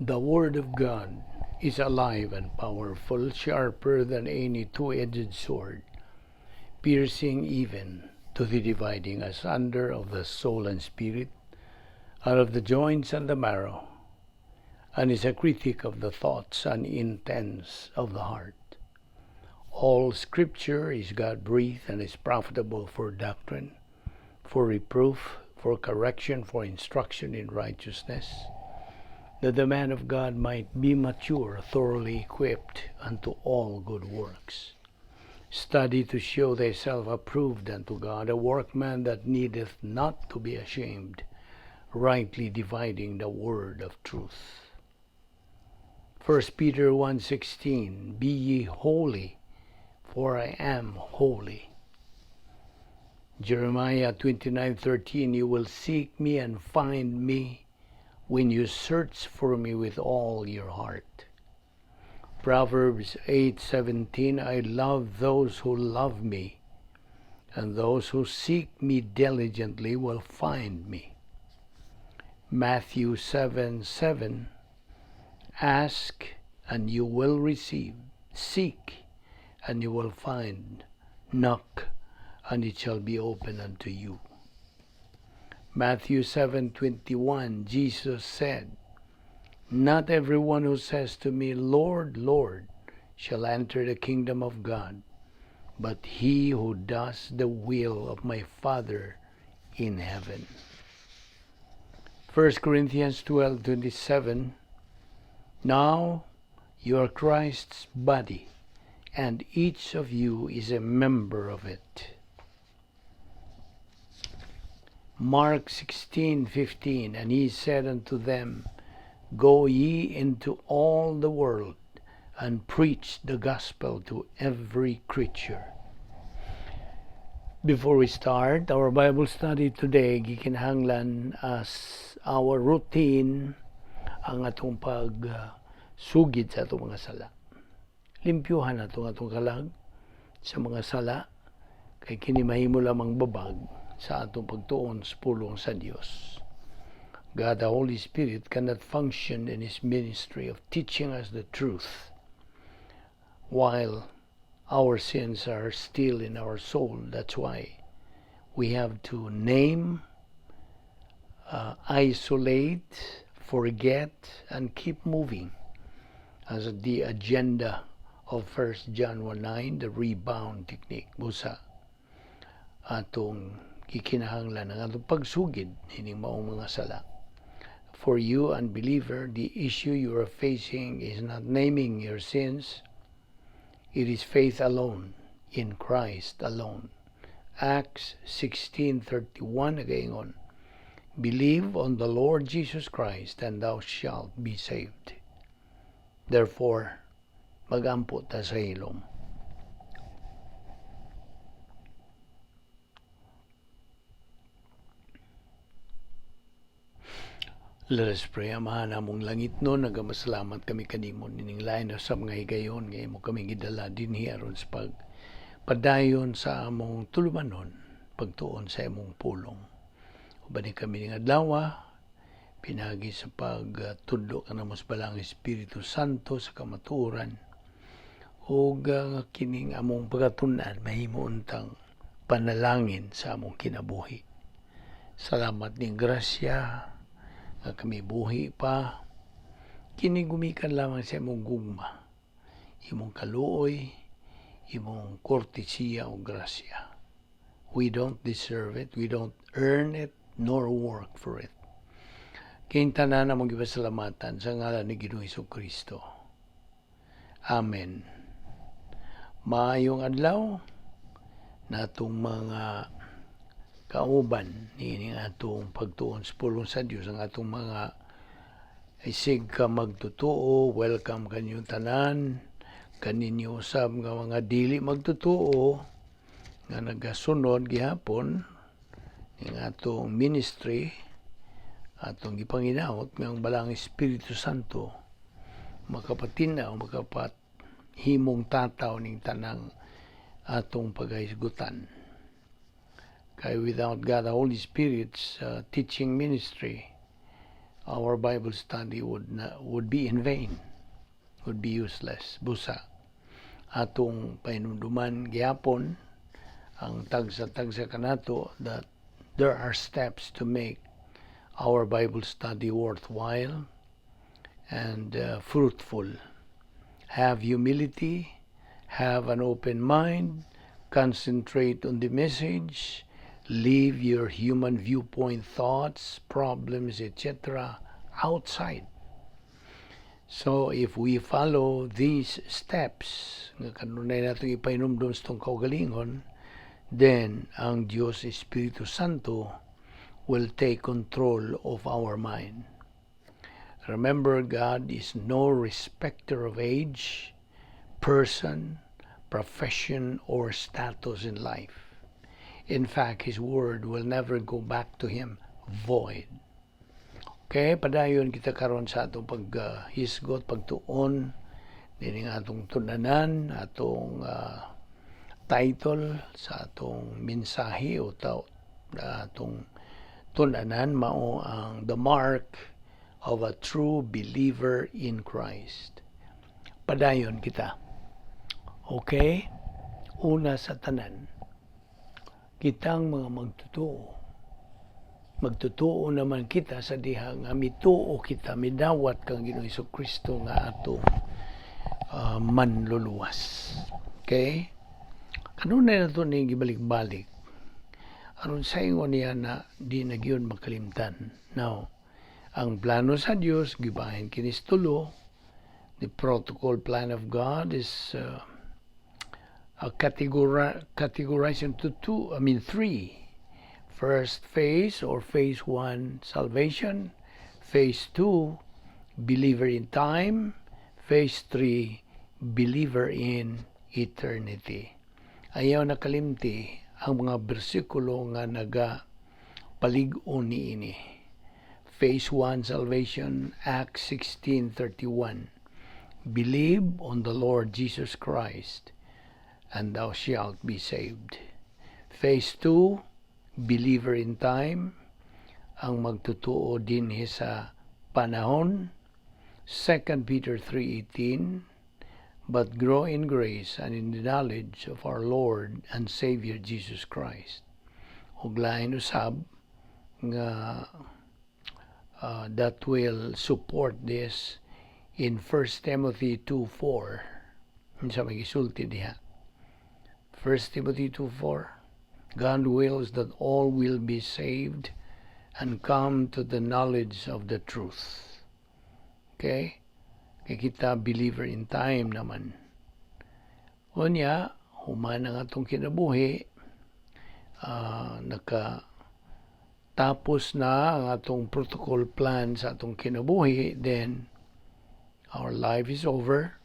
The Word of God is alive and powerful, sharper than any two-edged sword, piercing even to the dividing asunder of the soul and spirit, out of the joints and the marrow, and is a critic of the thoughts and intents of the heart. All Scripture is God-breathed and is profitable for doctrine, for reproof, for correction, for instruction in righteousness, that the man of God might be mature, thoroughly equipped unto all good works. Study to show thyself approved unto God, a workman that needeth not to be ashamed, rightly dividing the word of truth. 1 Peter 1:16, "Be ye holy, for I am holy." Jeremiah 29:13, "You will seek me and find me when you search for me with all your heart." Proverbs 8:17, "I love those who love me, and those who seek me diligently will find me." Matthew 7:7, "Ask and you will receive, seek and you will find, knock and it shall be open unto you." Matthew 7:21, Jesus said, "Not everyone who says to me, 'Lord, Lord,' shall enter the kingdom of God, but he who does the will of my Father in heaven." 1 Corinthians 12:27, "Now you are Christ's body, and each of you is a member of it." Mark 16:15, "And he said unto them, 'Go ye into all the world and preach the gospel to every creature.'" Before we start our Bible study today, gikinahanglan as our routine ang atong pag sugid sa atong mga sala. Limpyuhan nato ang atong kalag sa mga sala kay kini mahimo lamang babag sa atong pagtuon sa pulong sa Dios. God the Holy Spirit cannot function in His ministry of teaching us the truth while our sins are still in our soul. That's why we have to name, isolate, forget, and keep moving as the agenda of 1 John 1:9, the rebound technique. Busa atong gikinahanglan ang atong pagsugid ining maong mga sala. For you, unbeliever, the issue you are facing is not naming your sins. It is faith alone, in Christ alone. Acts 16:31 nagaingon, "Believe on the Lord Jesus Christ and thou shalt be saved." Therefore, magampo ta sa hilom. Let us pray. Amahan namong langitnon, nagamasalamat kami kanimo nining lain sa mga higayon nga imo kami gidala dinhi aron sa pag padayon sa among tulumanon, pagtuon sa imong pulong. Uban ni kami ning adlaw, pinagi sa pagtudlo kanamo sa Balaang Espiritu Santo sa kamatuoran ug kining among pagkatun-an mahimo untang panalangin sa among kinabuhi. Salamat ning grasya nga kami buhi pa, kini gumikan lamang sa imong gugma, imong kaluoy, imong kortesiya o grasya. We don't deserve it, we don't earn it, nor work for it. Kining tanan among gipasalamatan sa ngalan ni Ginoong Kristo. Amen. Maayong adlaw natong mga kauban niining atong pagtuon sa pulong sa Dios, ang atong mga isig ka magtotoo. Welcome kaninyong tanan, kaninyo usab nga mga dili magtotoo nga nagasunod gihapon ning atong ministry. Atong gipanginahot nga ang Balaang Espiritu Santo makapatin-aw, makapat himong tataw ning tanang atong paghisgutan. Kay without God the Holy Spirit's teaching ministry, Our Bible study would be in vain, would be useless. Busa atong pahinumduman gihapon ang tagsa-tagsa kanato that there are steps to make our Bible study worthwhile and fruitful. Have humility, have an open mind, concentrate on the message, leave your human viewpoint thoughts, problems, etc. outside. So if we follow these steps nga kanunay natong ipahinumdum sa atong kaugalingon, then ang Dios Espiritu Santo will take control of our mind. Remember, God is no respecter of age, person, profession, or status in life. In fact, His word will never go back to Him void. Okay, padayon kita karon sa atong paghisgot, pagtuon nining atong tun-anan, atong title sa atong mensahe o atong tun-anan mao ang "The Mark of a True Believer in Christ." Padayon kita. Okay? Una sa tanan, kitang mga magtotoo. Magtotoo naman kita sa diha nga mituo kita, midawat kang Ginoong Kristo nga atong manluluwas. Okay? Kanunay nato ni gibalik-balik aron sa ingon niya na di na gyud makalimtan. Now, ang plano sa Dios gibahin kini sa tulo. The protocol plan of God is categorized into two, I mean three. First phase or phase one, salvation. Phase two, believer in time. Phase three, believer in eternity. Ayaw na kalimti ang mga bersikulo nga naga palig-on niini. Phase 1 salvation, Acts 16:31. "Believe on the Lord Jesus Christ and thou shalt be saved." Phase 2, believer in time, ang magtotoo dinhi sa panahon. 2 Peter 3:18, "But grow in grace and in the knowledge of our Lord and Savior Jesus Christ." Ug lain usab nga that will support this in 1 Timothy 2:4. Unsa may gisulti diha? 1 Timothy 2:4: "God wills that all will be saved and come to the knowledge of the truth." Okay? Kay kita believer in time naman. Unya, human ang atong kinabuhi, naka tapos na ang atong protocol plan sa atong kinabuhi, then our life is over.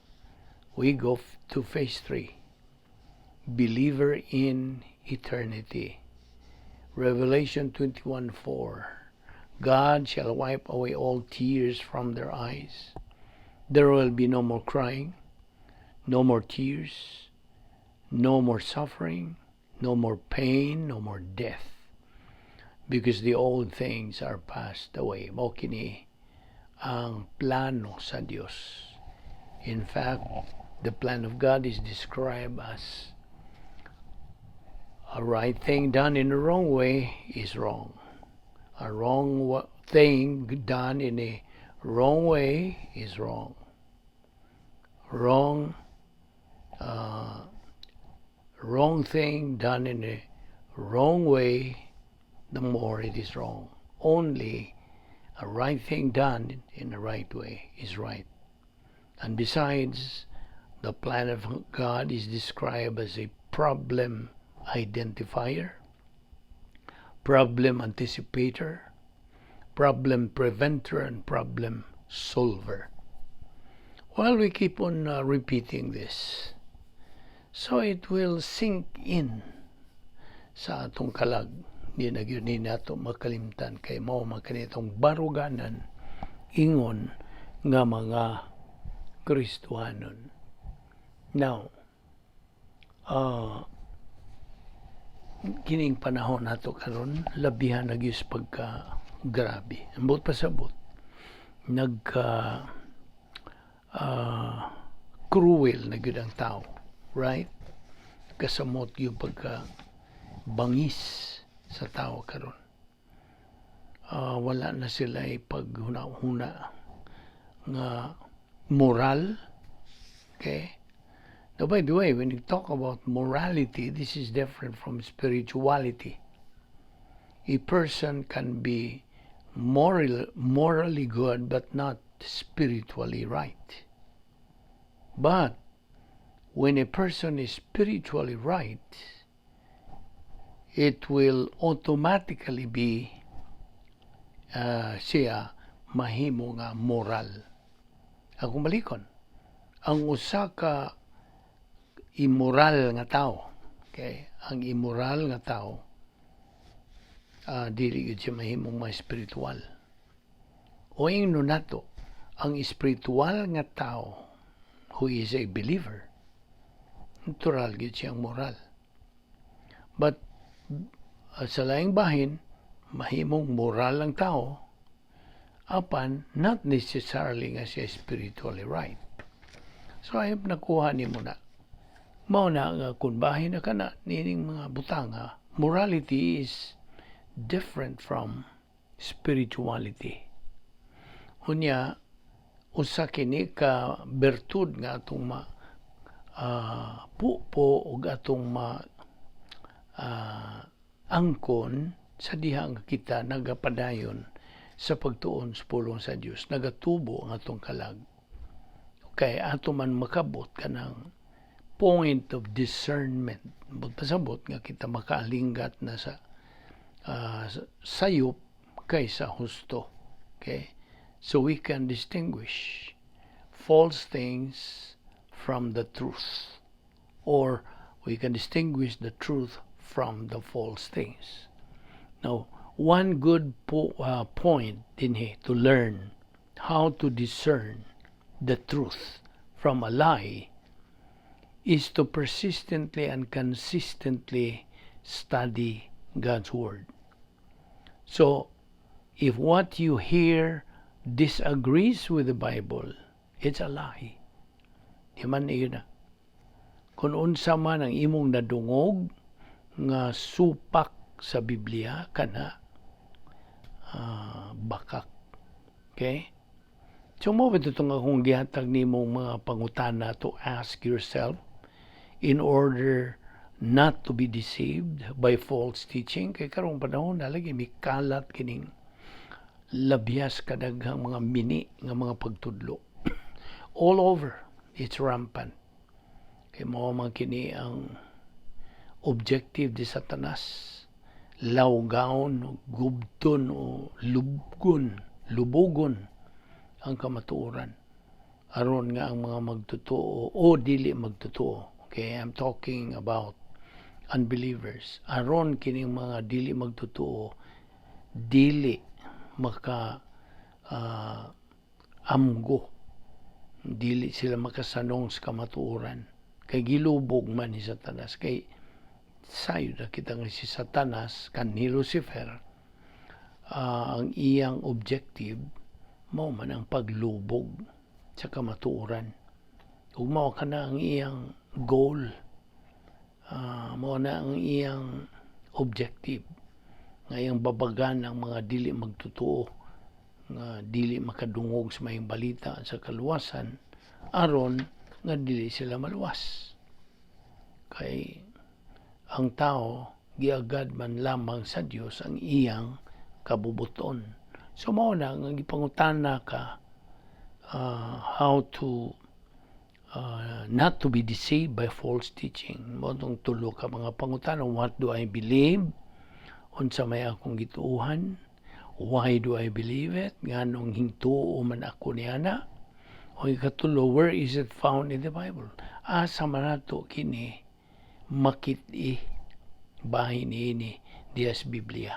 We go to phase 3. Believer in eternity. Revelation 21:4. "God shall wipe away all tears from their eyes. There will be no more crying, no more tears, no more suffering, no more pain, no more death, because the old things are passed away." Mao kini ang plano sa Dios. In fact, the plan of God is described as a right thing done in the wrong way is wrong. A wrong thing done in a wrong way is wrong. Wrong thing done in a wrong way, the more it is wrong. Only a right thing done in the right way is right. And besides, the plan of God is described as a problem identifier, problem anticipator, problem preventer, and problem solver. Well, we keep on repeating this, so it will sink in sa atong kalag. Di na gyud ni nato makalimtan kay mao man kini atong baruganan ingon nga mga Kristohanon. Now, kining panahon nato karon labihan na gyud sa pagka grabe. Ambot pasabot. Nagka cruel na gyud ang tao, right? Kasamot yung pagka bangis sa tao karon. Wala na sila paghuna-huna nga moral. Okay? Now, by the way, when you talk about morality, this is different from spirituality. A person can be morally good but not spiritually right. But when a person is spiritually right, it will automatically be siya mahimo nga moral. Akong balikon, ang usa ka immoral nga tao, okay, ang immoral nga tao, dili gyud siya mahimong ma spiritual. O ingnon nato, ang spiritual nga tao who is a believer, natural gyud siyang moral. But sa laing bahin, mahimong moral ang tao, apan not necessarily nga siya spiritually right. So ay nakuha nimo na. Mao na nga kung bahin na kana nining mga butanga, morality is different from spirituality. Unya, usa kini ka bertud nga atong ma pupo ug atong ma angkon sa diha nga kita nagapadayon sa pagtuon sa pulong sa Dios, nagatubo ang atong kalag kay ato man makabot kanang point of discernment, but pasabot nga kita makaalinggat na sa sayop kaysa husto, okay? So we can distinguish false things from the truth, or we can distinguish the truth from the false things. Now, one good point dinhi to learn how to discern the truth from a lie is to persistently and consistently study God's Word. So, if what you hear disagrees with the Bible, it's a lie. Di man iyon na. Kung unsa man ang imong nadungog nga supak sa Biblia, kana bakak. Okay? So mao ba itong akong gihatag nimong mga pangutana to ask yourself in order not to be deceived by false teaching? Kay karong panahon na lagi mikalat kining labyas kadaghang mga mini nga mga pagtudlo. All over, it's rampant. Kay mao man kini ang objective di Satanas: lawgaon, gubton o lubgon, lubugon ang kamatuoran aron nga ang mga magtotoo o dili magtotoo, okay, I'm talking about unbelievers, aron kining mga dili magtotoo dili maka amgo, dili sila makasanong sa kamatuoran kay gilubog man ni Satanas. Kay sayo na kita nga si Satanas kan ni Lucifer, ang iyang objective mao man ang paglubog sa kamatuoran ug mao kana ang iyang goal, mao na ang iyang objective nga iyang babagan ang mga dili magtotoo nga dili makadungog sa maayong balita sa kaluwasan aron nga dili sila maluwas. Kay ang tao giagad man lamang sa Dios ang iyang kabubuton. So mao na nga gipangutana ka how to not to be deceived by false teaching. Mao tong tulo ka mga pangutana: what do I believe? Unsa may akong gituohan? Why do I believe it? Nganong hingtuo man ako niana? O ikatulo, where is it found in the Bible? Asa man nato kini makit-i bahin niini diya sa Biblia?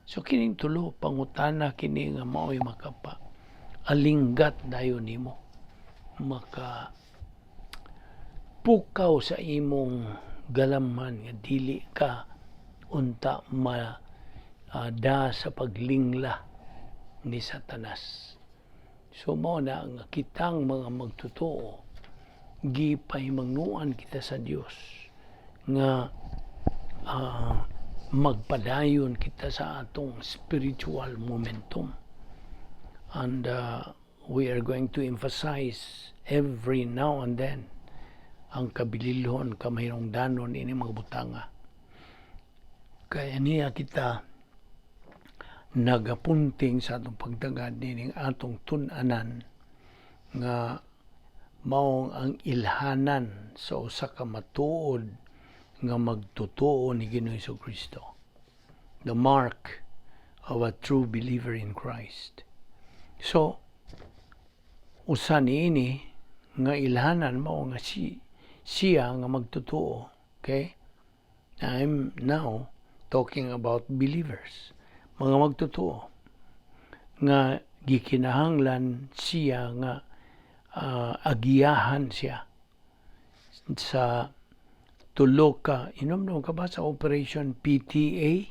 So kining tulo pangutana kini nga mao'y makapa alinggat dayon nimo, maka pukaw sa imong galamhan nga dili ka unta ma da sa paglingla ni Satanas. So mao na nga kitang mga magtotoo, gipahimangnoan kita sa Dios nga magpadayon kita sa atong spiritual momentum. And we are going to emphasize every now and then ang kabililhon, kamahinungdanon ini mga butanga. Kaya niya kita nagapunting sa atong pagdagad nining atong tun-anan nga maong ang ilhanan sa usa ka matuod nga magtotoo ni Ginoong Kristo. The mark of a true believer in Christ. So, usa niini nga ilhanan mao nga si siya nga magtotoo. Okay? I'm now talking about believers, mga magtotoo nga gikinahanglan siya nga agiyahan siya sa tulo ka. Inom ka ba sa Operation PTA?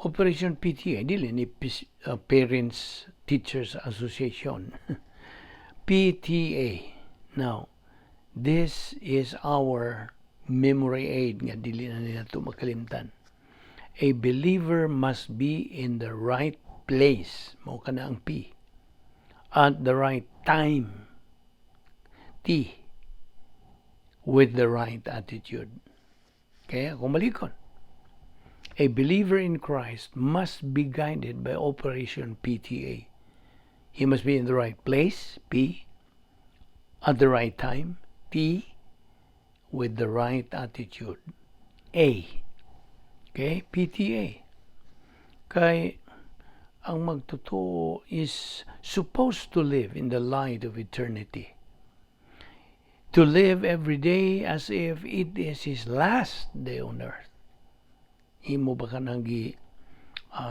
Operation PTA, dili ni Parents Teachers Association, PTA. Now, this is our memory aid nga dili na nila ito makalimtan. A believer must be in the right place, mao kana ang P, at the right time, T, with the right attitude. Kaya kung balikon, a believer in Christ must be guided by Operation PTA. He must be in the right place, P, at the right time, T, with the right attitude, A. Okay? PTA. Kay ang magtotoo is supposed to live in the light of eternity. To live every day as if it is his last day on earth. Imo ba kanang gi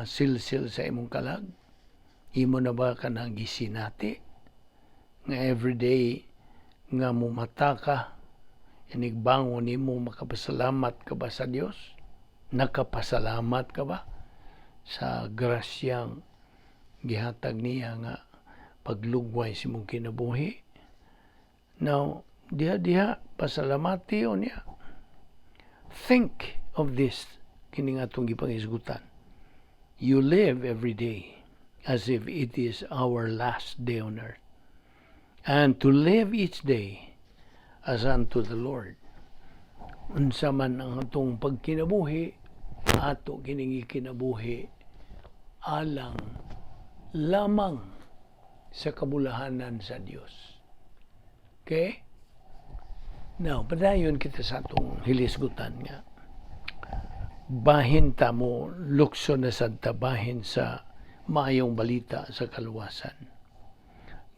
silsil sa imong kalag? Imo na ba kanang gisinati? Nga everyday nga mumata ka, inigbangon nimo, makapasalamat ka ba sa Dios? Nakapasalamat ka ba sa grasyang gihatag niya nga paglugway sa imong kinabuhi? Now, diha diha pasalamati o niya. Think of this, kini nga atong gipangisgutan. You live every day as if it is our last day on earth. And to live each day as unto the Lord. Unsa man ang atong pagkinabuhi, ato kining kinabuhi alang lamang sa kabulahanan sa Dios. Okay? Now, padayon kita sa atong hilisgutan nga bahin ta mo lukso na sad ta bahin sa maayong balita sa kaluwasan.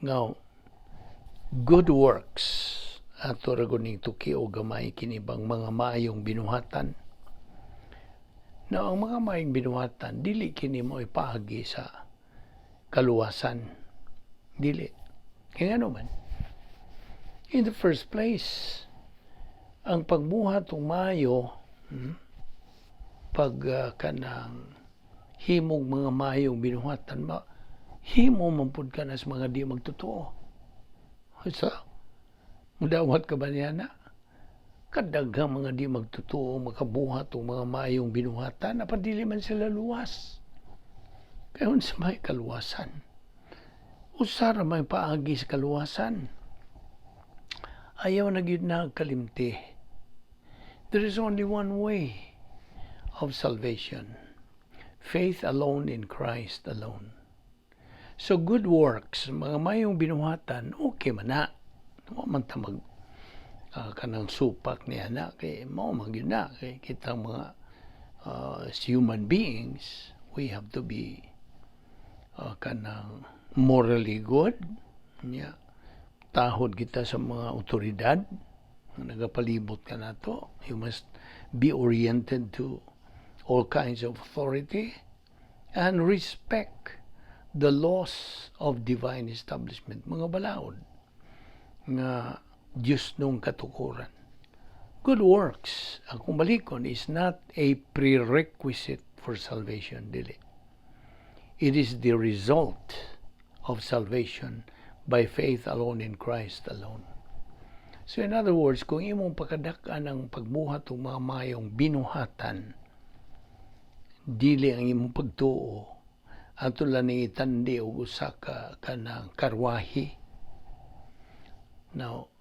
Now, good works, ato ra gud ning tuki o gamay kini bang mga maayong binuhatan. Now, ang mga maayong binuhatan, dili kini mo ipaagi sa kaluwasan. Dili. Kaya ano man, in the first place, ang pagbuhat og maayo, pag kanang himog mga maayong binuhatan, ma himo man pud ka na sa mga di magtotoo. Sa mudawat ka ba niya na? Kadaghang mga di magtotoo makabuhat og mga maayong binuhatan, apan dili man sila luwas. Kaya unsa may kaluwasan? Usa ra may paagi sa kaluwasan. Ayaw na gyud na kalimti. There is only one way of salvation. Faith alone in Christ alone. So good works, mga mayong binuhatan, okay man na. Wa man ta mag kanang supak niya na kay mao man gyud na kay kitang mga as human beings, we have to be kanang morally good nya. Tahod kita sa mga otoridad nga nagapalibot ka nato. You must be oriented to all kinds of authority and respect the laws of divine establishment, mga balaod nga Diyos nung katukuran. Good works, akong balikon, is not a prerequisite for salvation, dili. It is the result of salvation by faith alone in Christ alone. So in other words, kung imong pakadak-an ang pagbuhat og mga mayong binuhatan, dili ang imong pagtuo, ato lang ni itandi og usa ka kanang karwahi. Now,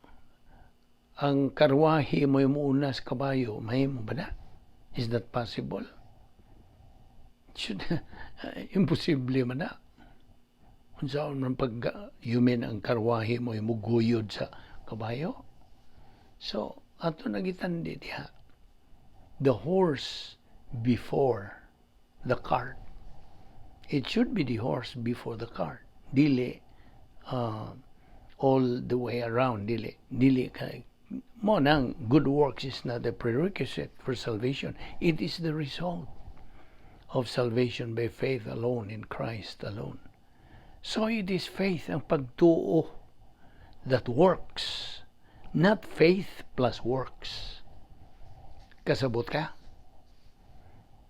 ang karwahi mo yung muuna sa kabayo, mahimo ba na? Is that possible? Imposible man na. Unsaon man pag you mean ang karwahe mo yung muguyod sa kabayo? So, ato na gitandi diha. The horse before the cart. It should be the horse before the cart. Dili all the way around. Dili. Dili kay mao nang good works is not a prerequisite for salvation. It is the result of salvation by faith alone in Christ alone. So it is faith, ang pagtuo, that works, not faith plus works. Kasabot ka?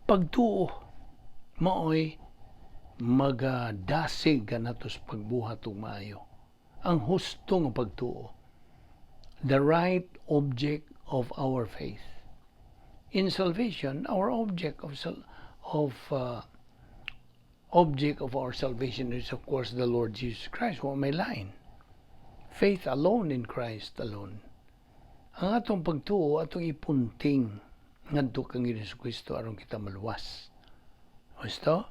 Pagtuo, maoy magadasig kanato sa pagbuhat og maayo. Ang husto nga pagtuo. The right object of our faith. In salvation, our object of our salvation is, of course, the Lord Jesus Christ. Wa may lain. Faith alone in Christ alone. Ang atong pagtuo, atong ipunting ngadto kang Hesus Kristo aron kita maluwas. Gusto?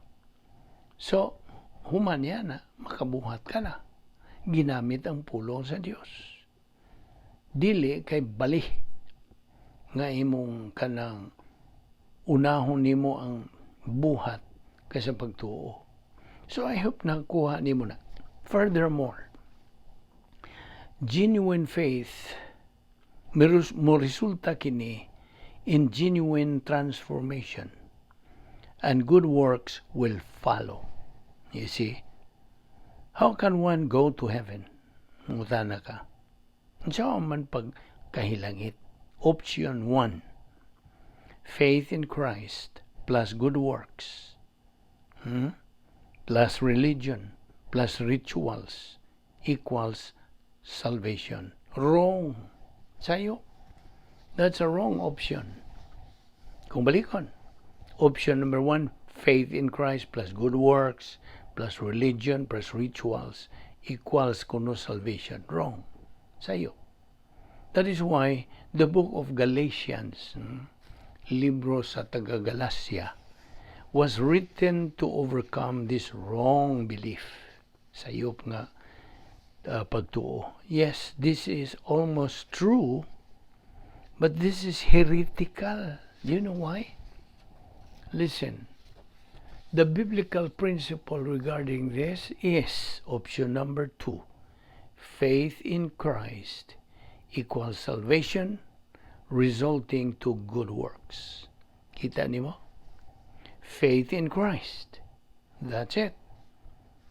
So, human yan na, makabuhat ka na. Ginamit ang pulong sa Dios. Dili kay bali nga imong kanang unahon nimo ang buhat kaysa pagtuo. So I hope nakuha nimo na. Furthermore, genuine faith mo resulta kini in genuine transformation and good works will follow. You see? How can one go to heaven? Ngutana ka. Unsa man pagkahilangit? Option 1. Faith in Christ plus good works. Plus religion plus rituals equals salvation. Wrong. Sayo. That's a wrong option. Kung balikon, option number 1, faith in Christ plus good works plus religion plus rituals equals kuno salvation. Wrong. Sayo. That is why the book of Galatians, libro sa taga Galacia, was written to overcome this wrong belief. Sayop nga pagtuo. Yes, this is almost true, but this is heretical. Do you know why? Listen. The biblical principle regarding this is option number 2. Faith in Christ equals salvation resulting to good works. Kita nimo? Faith in Christ. That's it.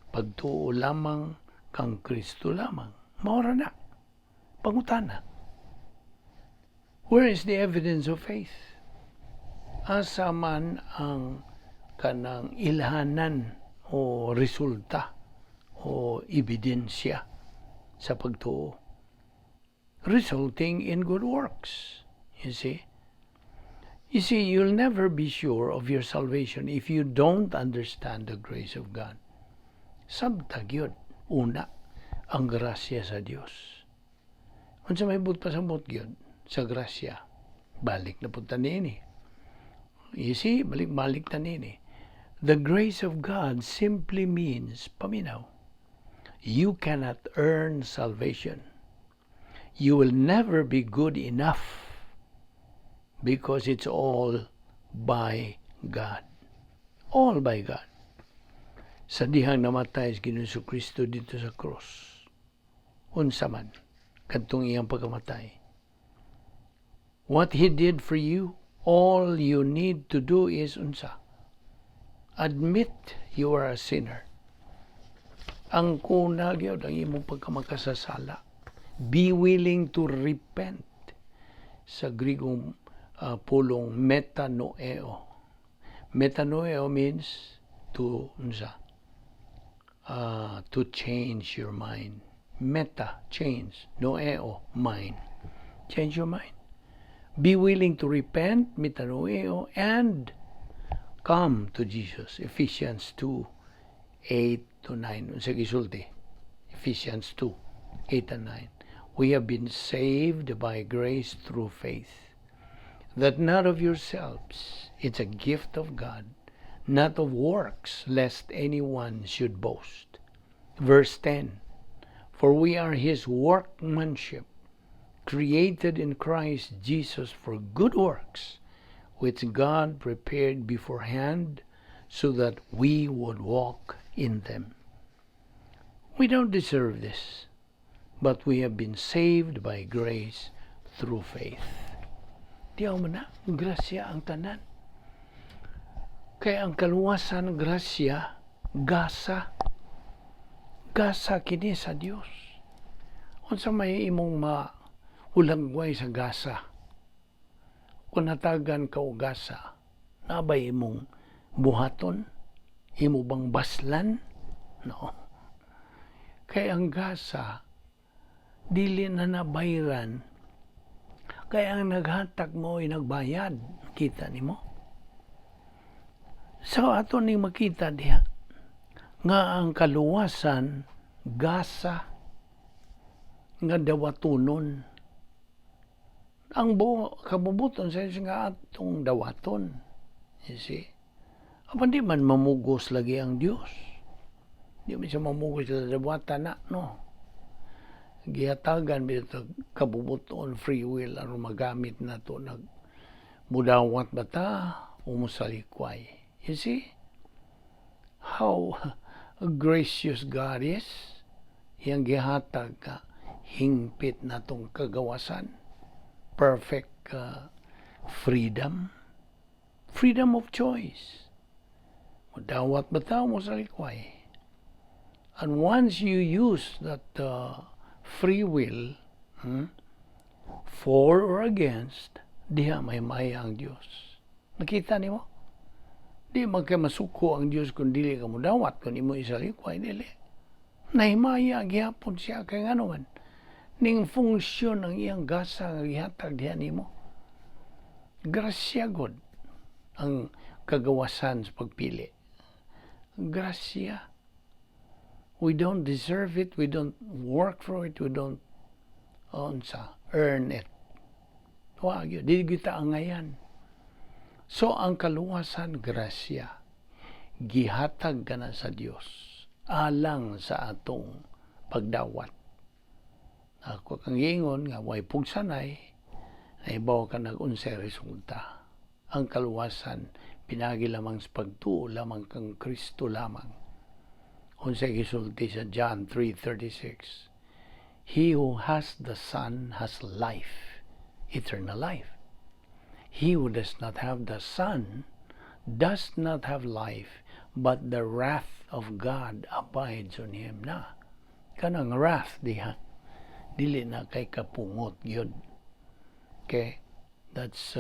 Pagtuo lamang kang Kristo lamang. Mao ra na. Pangutana. Where is the evidence of faith? Asa man ang kanang ilhanan o resulta o ebidensya sa pagtuo? Resulting in good works. You see? You see, you'll never be sure of your salvation if you don't understand the grace of God. Sabta gyud una ang grasya sa Dios. Unsa may buot pasabot gyud sa grasya? Balik na pud ta niini. You see, balik-balik ta niini. The grace of God simply means, paminaw, you cannot earn salvation. You will never be good enough because it's all by God. All by God. Sa dihang namatay si Ginoong Kristo didto sa cross, unsa man kadtong iyang pagkamatay. What He did for you, all you need to do is unsa? Admit you are a sinner. Ang kuna gyud ang imong pagkamakasasala. Be willing to repent. Sa Grigong pulong metanoeo. Metanoeo means to unsa? To change your mind. Meta, change. Noeo, mind. Change your mind. Be willing to repent, metanoeo, and come to Jesus. Ephesians 2, 8 to 9. Unsa gisulti? Ephesians 2, 8 and 9. We have been saved by grace through faith, that not of yourselves, it's a gift of God, not of works, lest anyone should boast. Verse 10. For we are his workmanship, created in Christ Jesus for good works, which God prepared beforehand so that we would walk in them. We don't deserve this, but we have been saved by grace through faith. Tiyaw man na, grasya ang tanan. Kaya ang kaluwasan, grasya, gasa. Gasa kini sa Dios. Unsa may imong mahulagway sa gasa? Kung natagan ka og gasa, naa bay imong buhaton? Imo bang baslan? No. Kay ang gasa, dili na nabayran. Kaya ang naghatag mo ay nagbayad. Kita nimo? So ato ning makita diha nga ang kaluwasan gasa nga dawatonon. Ang buo kabubuton sa Diyos nga atong dawaton. You see? Apan di man mamugos lagi ang Dios. Di man siya mamugos sa dawatan na, no? Gihatagan bitaw kabubuton, free will, aron magamit nato nag mudawat ba ta o mosalikway. You see how gracious God is? Iyang gihatag ka hingpit natong kagawasan. Perfect freedom. Freedom of choice. Mudawat ba ta o mosalikway? And once you use that free will, for or against, diha mahimaya ang Dios. Nakita nimo? Di man kay masuko ang Dios kung dili ka mudawat, kung imo isalikway, dili. Nahimaya gihapon siya kay ngano man ning funksyon ang iyang gasa nga gihatag diha nimo. Grasya god ang kagawasan sa pagpili. Grasya. We don't deserve it, we don't work for it, we don't unsa, earn it. Wa gyud, di kita angayan. So ang kaluwasan, grasya. Gihatag ka na sa Dios alang sa atong pagdawat. Ako kang giingon nga way pugsanay, nahibaw ka nag-unsay resulta. Ang kaluwasan pinagi lamang sa pagtuo lamang kang Kristo lamang. Unsay gisulti sa John 3:36? He who has the Son has life, eternal life. He who does not have the Son does not have life, but the wrath of God abides on him na. Kanang wrath diha, dili na kay kapungot yun. Okay? That's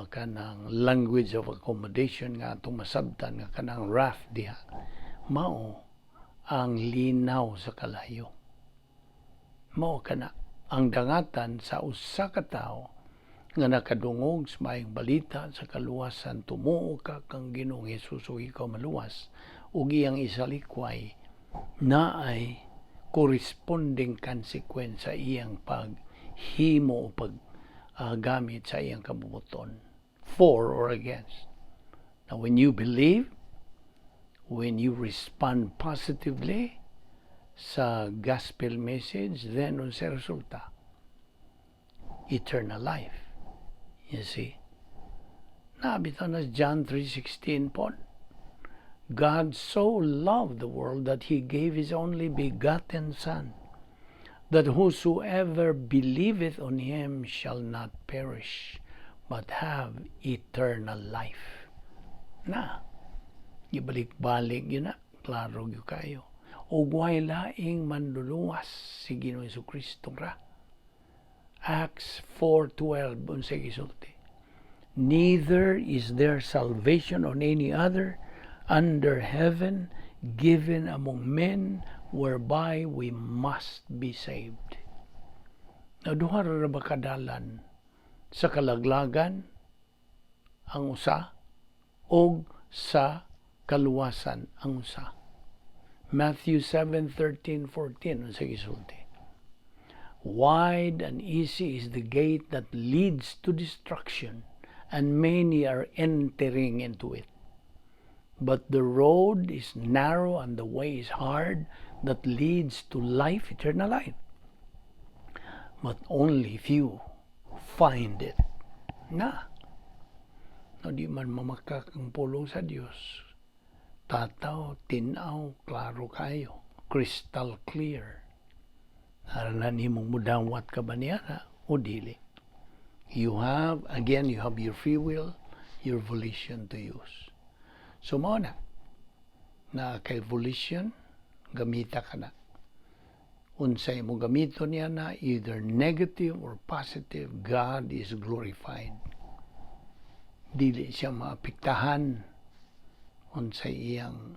kanang language of accommodation nga atong masabtan nga kanang wrath diha mao ang linaw sa kalayo. Mao kana ang dangatan sa usa ka tawo nga nakadungog sa maayong balita sa kaluwasan, tumuo ka kang Ginoong Hesus ug ikaw maluwas, ug iyang isalikway, naay corresponding consequence sa iyang paghimo o pag gamit sa iyang kabubuton, for or against. Now, when you believe, when you respond positively sa gospel message, then unsay resulta? Eternal life. You see? Naa bitaw na John 3:16 po. God so loved the world that he gave his only begotten Son, that whosoever believeth on him shall not perish, but have eternal life. Na, ibalik-balik yun na, klaro gyud kayo. Ug way laing manluluwas, si Ginoong Kristo ra. Acts 4:12, unsay gisulti? Neither is there salvation on any other under heaven given among men whereby we must be saved." Na duha ra ba kadalan sa kalaglagan ang usa og sa kaluwasan ang usa. Matthew 7:13, 14, unsa gisulti? "Wide and easy is the gate that leads to destruction, and many are entering into it. But the road is narrow and the way is hard that leads to life, eternal life. But only few find it." Na. No, di man mamakak ang pulong sa Dios. Tataw, tinaw, klaro kayo. Crystal clear. Naa ra nimong mudawat ka ba niya na o dili. You have, again, you have your free will, your volition to use. So mao na, na kay volition, gamita ka na. Unsay mo gamito niya na, either negative or positive, God is glorified. Dili siya maapektahan unsay iyang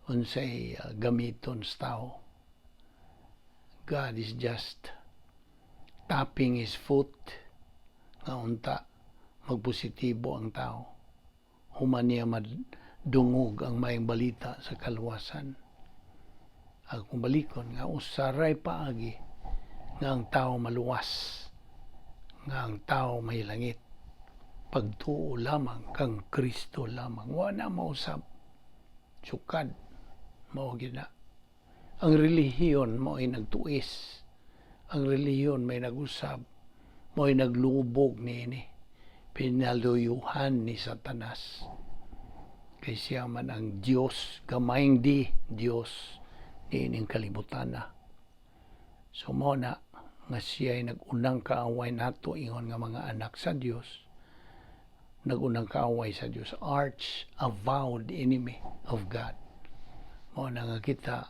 unsay gamiton sa tao. God is just tapping his foot nga unta magpositibo ang tao. Human niya madungog ang maayong balita sa kaluwasan. Akong balikon nga usaray paagi nga ang tao maluwas, nga ang tao may langit. Pagtuo lamang kang Kristo lamang. Wa na mausab. Sukad. Mao gyud na. Ang relihiyon mao'y nagtuis. Ang relihiyon may nag-usab. Mao'y naglubog niini. Pinaluyuhan ni Satanas. Kay siya man ang Diyos, gamayng di Diyos niining kalibutan na. So mao na nga siya ay nag-unang kaaway nato ingon nga mga anak sa Dios. Nag-unang kaaway sa Dios, arch avowed enemy of God. Mao na nga kita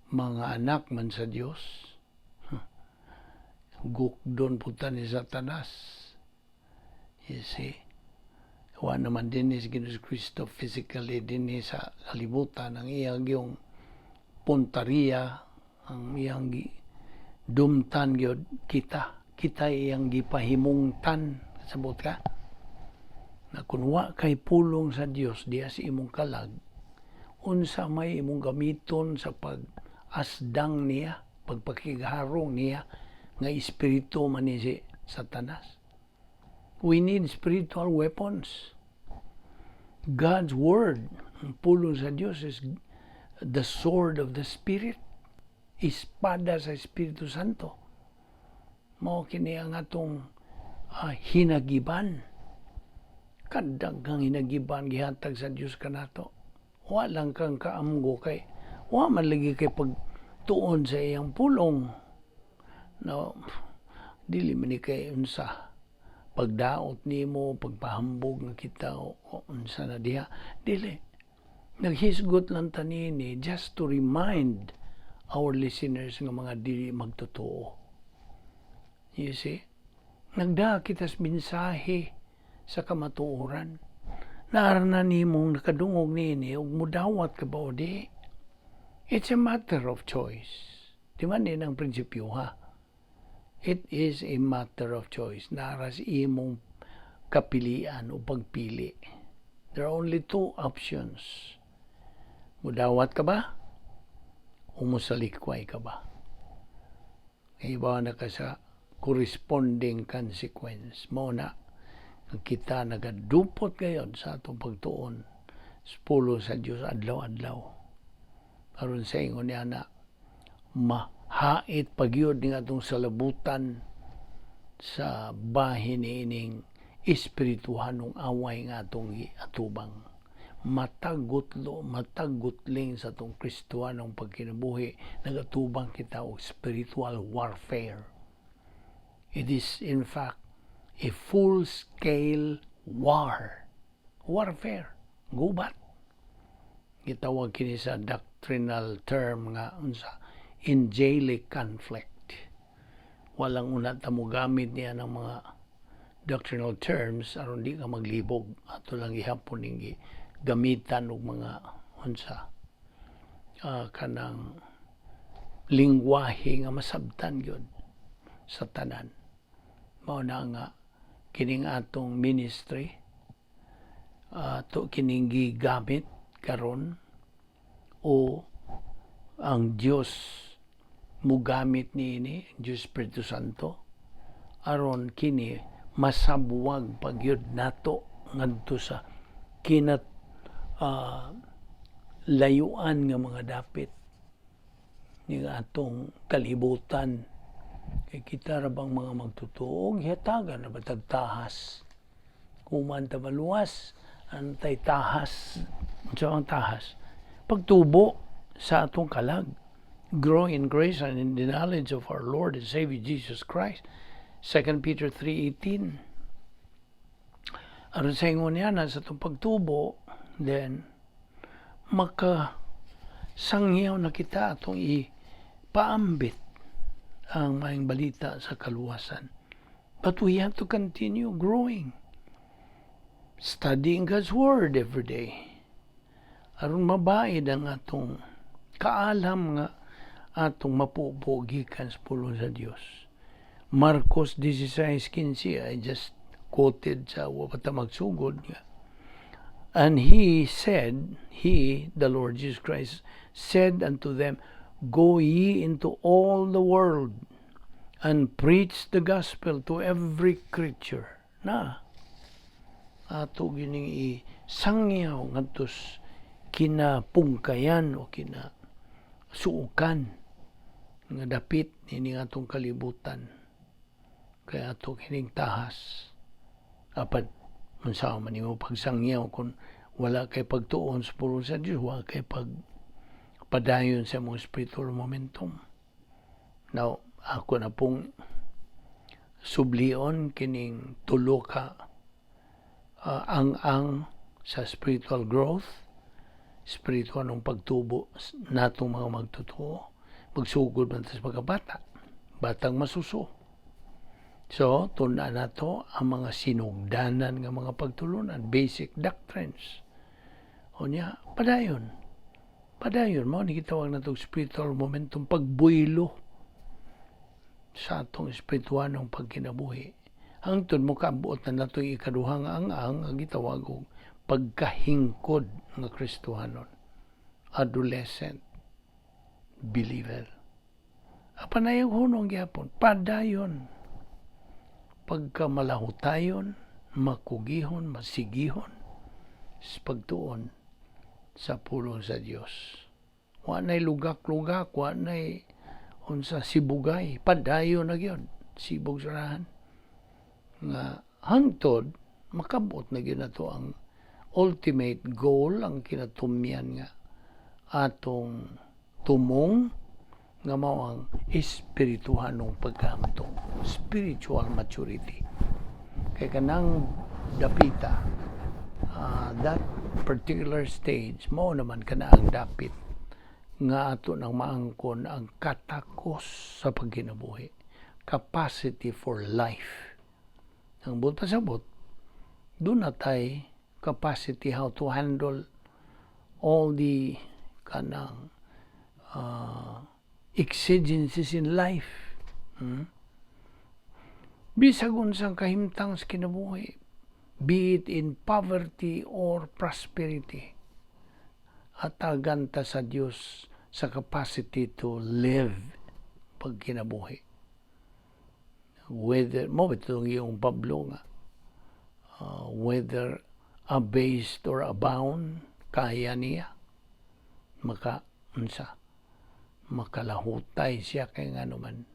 mga anak man sa Dios. Gukdon pud ta ni Satanas. You see? Wa naman din ni si Ginoong Kristo physically din sa kalibutan. Ang iyang yung puntariya, ang iyang dumtan gyud kita. Kita iyang gipahimungtan. Sabot ka? Na kung wa kay pulong sa Dios diya sa imong kalag, unsa may imong gamiton sa pag-asdang niya, pagpakigharong niya, nga espiritu man ni si Satanas? We need spiritual weapons. God's word, ang pulong sa Dios, is the sword of the Spirit. Espada sa Espiritu Santo. Mao kini ang atong hinagiban. Kadaghang hinagiban gihatag sa Dios kanato. Wa lang kang kaamgo kay wa man lagi kay pagtuon sa iyang pulong. No, dili man ni kay unsa pagdaot nimo, pagpahambog nga kita o unsa na diha. Dili. Naghisgot lang ta niini just to remind our listeners nga mga dili magtotoo. You see? Nagdaa kita sa mensahe sa kamatuoran. Naa ra na nimong nakadungog niini ug mudawat ka ba o di. It's a matter of choice. Di man din ang prinsipyo, ha? It is a matter of choice. Naa ra sa imong kapilian o pagpili. There are only two options. Mudawat ka ba? O musalikway ka ba? Iba na ka sa corresponding consequence. Mao na, ang kita nagadupot ngayon sa atong pagtuon sa pulong sa Diyos adlaw-adlaw. Aron sa ingon niya na mahait pagyud ning atong salabutan sa bahin niining espirituhanong away nga atong giatubang. Matag gutlo, matag gutling sa atong Kristohanong pagkinabuhi, nagatubang kita og spiritual warfare. It is in fact a full-scale war. Warfare. Gubat. Gitawag kini sa doctrinal term nga unsa? Angelic conflict. Walang una ta mo gamit niya ng mga doctrinal terms aron di ka maglibog. Ato lang gihapon ning gamitan og mga unsa kanang lingwahe nga masabtan gyud sa tanan. Mao na nga kining atong ministry to kining gigamit karon o ang Dios mugamit niini, Dios Espiritu Santo, aron kini masabwag pagyud nato ngadto sa kinat layuan nga mga dapit ning atong kalibutan, kay kita ra bang mga magtutuo gihatagan na ba tag tahas human ta maluwas? Antay tahas. Unsa ang tahas? Pagtubo sa atong kalag, grow in grace and in the knowledge of our Lord and Savior Jesus Christ, 2 Peter 3:18. Aron sa ingon niya na sa atong pagtubo, then maka sangyaw na kita atong ipaambit ang maayong balita sa kaluwasan. But we have to continue growing, studying God's Word every day, aron mabaid ang atong kaalam nga atong mapupo gikan sa pulong sa Dios. Marcos 16:15, I just quoted sa wa pa ta magsugod nga. And he said, he, the Lord Jesus Christ, said unto them, "Go ye into all the world and preach the gospel to every creature." Na, ato gining isangyaw ngadto kinapungkayan o kina suokan nga dapit nining atong kalibutan, kaya ato kining tahas. Apan unsa man nimo pagsangyaw kung wala kay pagtuon sa pulong sa Dios, wala kay pag padayon sa imong spiritual momentum? Now, ako na pong sublion kining tulo ka ang-ang sa spiritual growth, spiritual ng pagtubo natong mga magtotoo. Magsugod man ta sa pagkabata, batang masuso. So, tun-an nato ang mga sinugdanan nga mga pagtulunan, basic doctrines. Unya, padayon. Padayon, mao ni gitawag natong spiritual momentum, pagbuylo sa atong espirituanong pagkinabuhi. Hangtod mo kabuot na nato ikaduhang ang-ang ang gitawag og pagkahingkod nga Kristohanon. Adolescent believer. Apan ayaw hunong gyapon, padayon. Pagka malahutayon, makugihon, masigihon sa pagtuon sa pulong sa Dios. Wa na'y lugak-lugak, wa na'y unsa sibugay, padayon na gyud, sibog surahan. Nga hangtod makabot na gyud nato ang ultimate goal, ang kinatumyan nga atong tumong nga mao ang espirituhanong pagkahamtong, spiritual maturity. Kay kanang dapita, that particular stage, mao naman kana ang dapit nga ato nang maangkon ang katakos sa pagkinabuhi, capacity for life. Ang buot pasabot, duna tay capacity how to handle all the kanang exigencies in life. Bisag unsang kahimtang sa kinabuhi, be it in poverty or prosperity, hatagan ta sa Dios sa capacity to live pagkinabuhi. Whether, mao itong iyong Pablo nga, whether abased or abound, kaya niya. Maka, unsa, makalahutay siya kay nga naman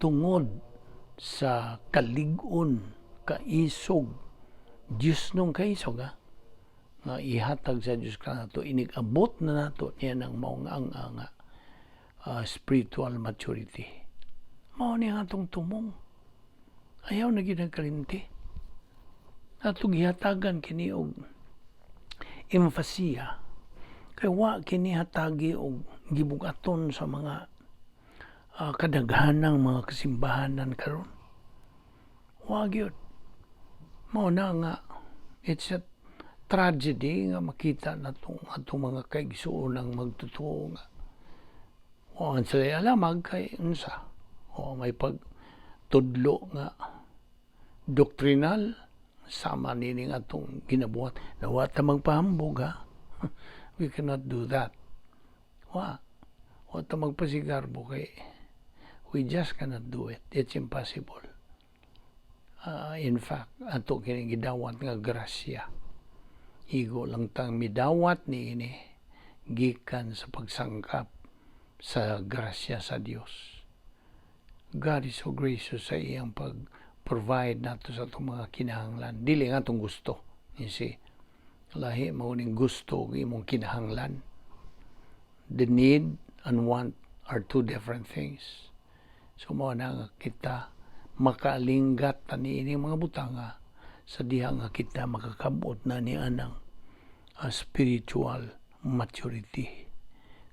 tungod sa kalig-on, kaisog, Diyos nung kaisog ha, nga ihatag sa Diyos kanato inig-abot na nato niya ng maong ang nga spiritual maturity. Mao ni ang atong tumong. Ayaw na gyud ang kalimti. Ato gihatagan kini og emphasia. Kay wa kini hatagi og gibugaton sa mga kadaghanang mga kasimbahanan karon. Wa gyud. Mao na nga it's a Tragedy nga makita natong atong mga kaigsuonang magtotoo nga wa sila alamag kay unsa o may pagtudlo nga doktrinal sama nining atong ginabuhat na wa ta magpahambog, ha. We cannot do that. Wa ta magpasigarbo kay we just cannot do it. It's impossible. In fact, ato kini gidawat nga grasya. Igo lang tang midawat niini gikan sa pagsangkap sa grasya sa Dios. God is so gracious sa iyang pag-provide nato sa atong mga kinahanglan. Dili nga atong gusto. You see? Lahi mao ning gusto ug imong kinahanglan. The need and want are two different things. So mao na nga kita makaalinggat ta niini mga butanga sa diha nga kita makakabot na ni anang spiritual maturity.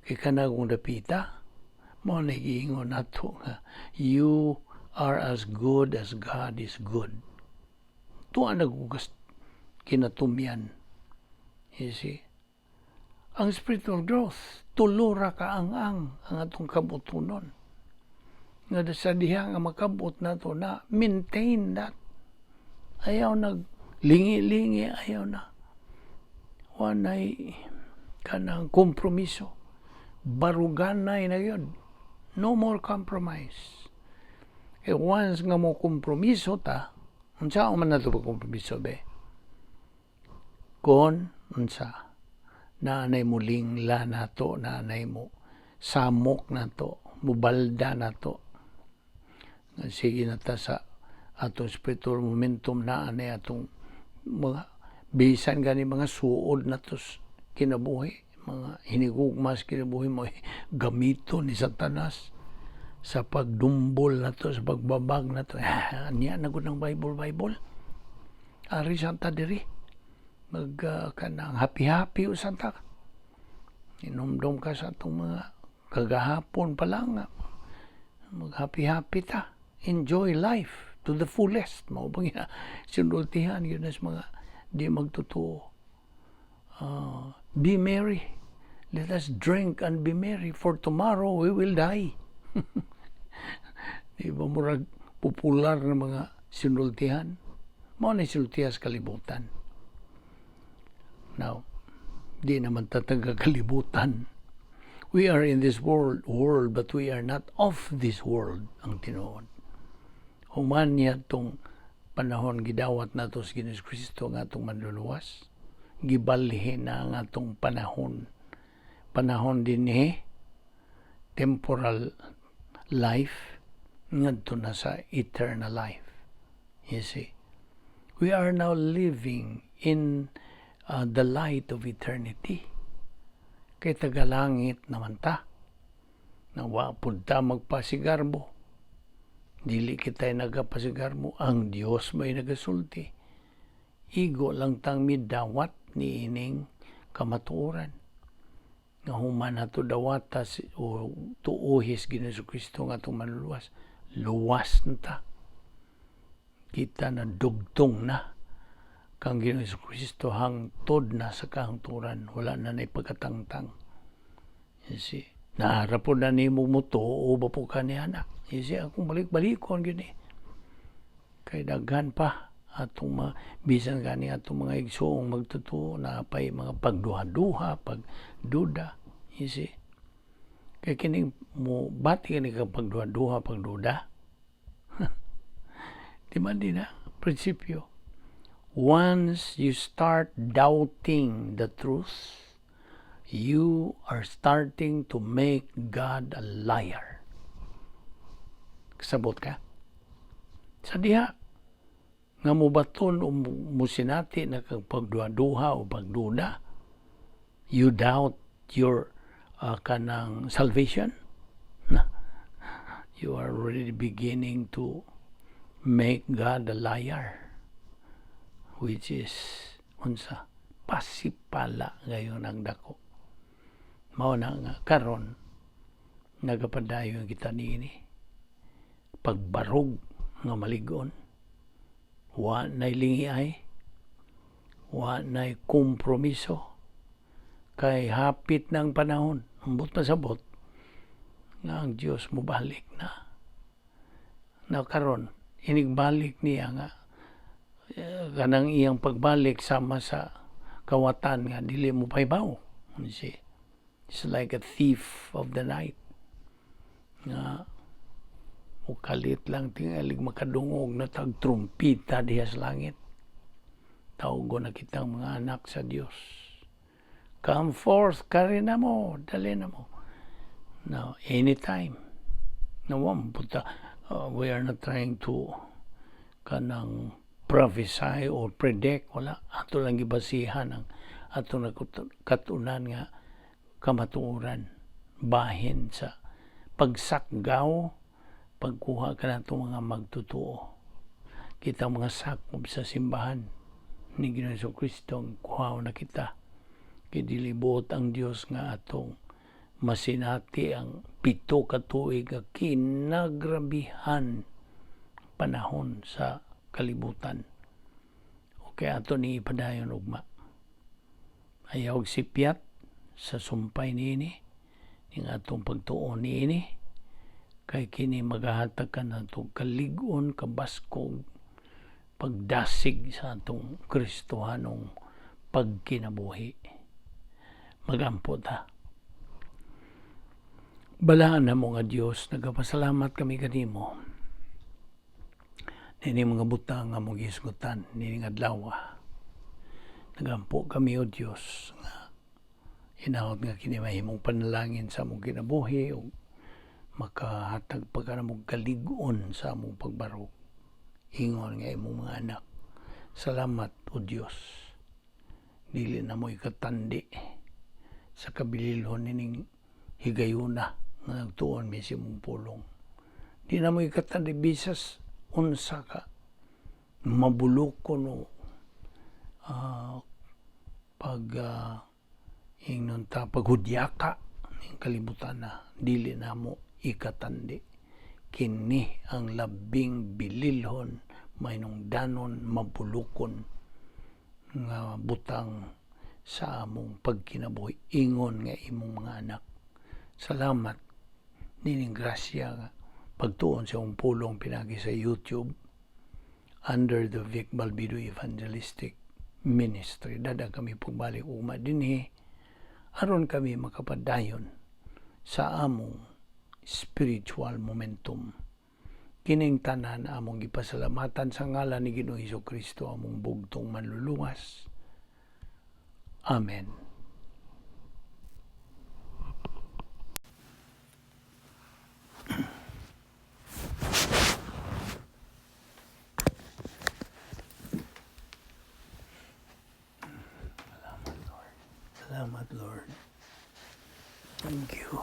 Kay kanang dapita, mao na giingon nato nga you are as good as God is good. Tuwa nagugas kinatumyan. You see? Ang spiritual growth, tulora ka ang atong kabutunon. Nga sa diha nga makabot nato na maintain that. Ayaw nag lingi-lingi, ayaw na. Wanay kanang kompromiso. Baruganay na yun. No more compromise. Kay once nga mo kompromiso ta, unsa man nato kompromiso be? Kon unsa naanay mo lingla nato, naanay mo samok nato, mubalda nato. Nga sige na ta sa atong spiritual momentum, naanay atong mga bisan gani mga suod nato kinabuhi, mga hinigugma sa kinabuhi mo gamito ni Satanas sa pagdumbol nato, sa pagbabag nato. Ah, anya na gud ng Bible Bible. Ari santa diri. Mag kanang happy happy usan ta. Inumdum ka sa atong mga kagahapon pa lang. Mag happy happy ta. Enjoy life to the fullest. Mao bang sinultihan yun as mga di magtotoo. Be merry. Let us drink and be merry, for tomorrow we will die. Di ba murag popular na mga sinultihan? Mao na sinultihan sa kalibutan. Now, di naman ta taga kalibutan. We are in this world, but we are not of this world, ang tinuod. Human niya itong panahon gidawat nato sa Ginoong Kristo nga atong manluluwas. Gibalhin na ang atong panahon. Panahon dinhi, temporal life, ngadto na sa eternal life. You see, we are now living in the light of eternity. Kay tagalangit naman ta. Na wa pud ta magpasigarbo. Dili kita nagapasigarbo. Ang Dios may nagasulti. Igo lang tang midawat ni ining kamatuoran. Nga human nato dawata o tuuhis Ginoong Kristo nga atong manluluwas. Luwas na ta. Kita na dugtong na kang Ginoong Kristo hangtod na sa kahangturan. Wala na na'y pagkatangtang. You see? Naara po na nimo mo tuo ba po ka ni anak. You see, akong balik-balikon gyud eh. Kay daghan pa atong mga bisan gani atong mga igsoong magtotoo na pay mga pagduha-duha, pagduda. You see? Kay kining mo bati kini kang pagduha-duha, pagduda. Di man din na prinsipyo. Once you start doubting the truth, you are starting to make God a liar. Kasabot ka? Sa diha, nga mubaton o musinati na kang pagduha-duha o pagduda, you doubt your kanang salvation. Na, you are already beginning to make God a liar, which is unsa pasipala ngayon ang dako. Mao na nga karon nagapadayon kita niini pagbarog nga maligon, wa nay lingi ay Wa na'y kompromiso. Kay hapit ng panahon, ambot pasabot, nga ang Diyos mobalik na. Na karon inigbalik niya nga kanang iyang pagbalik sama sa kawatan nga dili mo pahibaw. You see? It's like a thief of the night. Nga mukalit lang tingalig makadungog na tag trumpita diha sa langit. Tawgon na kitang mga anak sa Dios. Come forth, kari na mo, dali na mo. Now, anytime. No, puta, we are not trying to kanang prophesy or predict. Wala. Ato lang gibasihan ang ato na katunan nga kamatuoran bahin sa pagsakgaw, pagkuha ka nato mga magtutuo, kita mga sakop sa simbahan ni Ginoong Kristo. Kuha na kita kay dili buot ang Dios nga atong masinati ang 7 ka tuig nga kinagrabihan panahon sa kalibutan. Okay, ato ni ipadayon ugma. Ayaw sipyat sa sumpay niini ning atong pagtuon niini kay kini magahatag ka nato kalig-on, kabaskog, pagdasig sa atong Kristohanong pagkinabuhi. Magampo ta. Balaan na mo nga Dios, nagapasalamat kami kanimo. Nini mga butang nga mong gisgutan, nini nga adlaw. Nagampo kami, o Dios, nga inahot nga kini mahimong panalangin sa among kinabuhi ug makahatag pa ka namong kalig-on sa among pagbarog ingon nga imong mga anak. Salamat, o Dios. Dili na mo ikatandi sa kabililhon nining higayuna nga nagtuon mi sa imong pulong. Di na mo ikatandi bisas unsa ka mabulukon o pag ingnon ta paghudyaka ning kalibutan na, dili na mo ikatandi. Kini ang labing bililhon, mainungdanon, mabulukon nga butang sa among pagkinabuhi ingon nga imong mga anak. Salamat nining grasya nga pagtuon sa imong pulong pinagi sa YouTube under the Vic Balbido Evangelistic Ministry. Dada kami pagbalik ugma dinhi aron kami makapadayon sa among spiritual momentum. Kining tanan among gipasalamatan sa ngalan ni Ginoong Hesus Kristo, among bugtong manluluwas. Amen. Salamat, Lord. Salamat, Lord. Thank you.